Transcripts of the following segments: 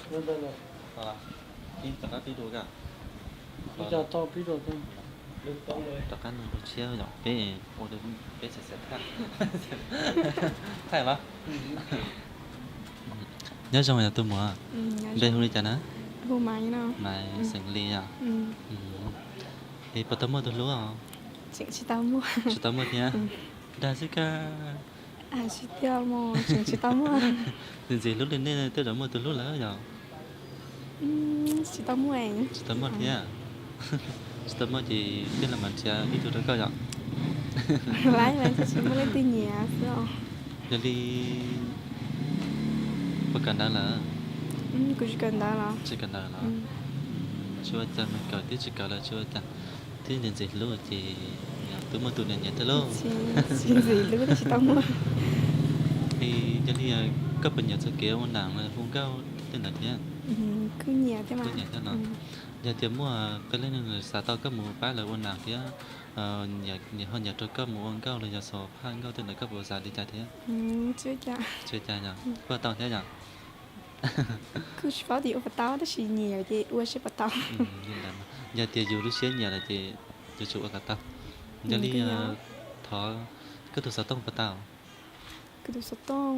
Pib rov qab pib dua ko. Rov qab nug dua tshiab yom, peb ua peb xav xav thaj. Thaij los? Nyob zoo yog tus muam. Npe hu li cas na? Maiv xeem Lis yom. Es puas tau muaj tus hlub os? Tsis tau muaj thiab. Dag xwb kag. Ntxim ntxim hlub li nej tej zaum muaj tus hlub lawm yom? Tsis tau muaj thiab. Tsis tau muaj ces peb los mam nrhiav ib tug rau koj yom. Yog li puas kawm ntawv lawm? Tsis kawm ntawv los? Tsis ua cas, mas kawm twb tsis kawm los tsis ua cas. Twb ntxim ntxim hlub ces twb muaj tus nyiam nyiam thiab lauj. Es yog li koj puas nyiam txoj kev ua nam los hu nkauj tej ntawd thiab? Kuj nyiam thiab los? Yog tias muaj qee leej xav tau koj mus pab lawv ua nam thiab, ho nyiam rau koj mus ua nkauj los yog xav phaj nkauj tej ntawd koj puas xav li cas thiab? Tsis ua cas, puas tau thiab yom? Kuj tsis paub tias ua puas tau tab sis nyiam ces ua seb puas tau. Yog tias yus lub siab nyiam lawm ces yuav tsum ua kom tau. Yog li thov, koj tus xov tooj puas tau? Kuv tus xov tooj,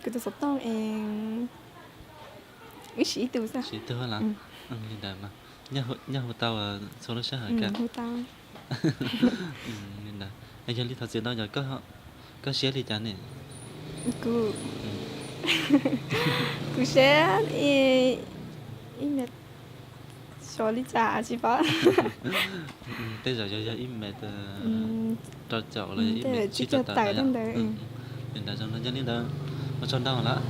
kuv tus xov tooj es wb siv ib tug xwb. Siv ib tug los? Li ntawd mas nyob hu tau txhua lub sij hawm kawg. Li ntawd, yog li thov txim ntau yog koj siab li cas ne? Kuv siab ib me, xyov li cas tsis paub. Tej zaum yog yog ib me rau caum los yog ib me tsib rau tawm ntawd. Li ntawd zoo no, yog li ntawd ua tsaug ntau lawm.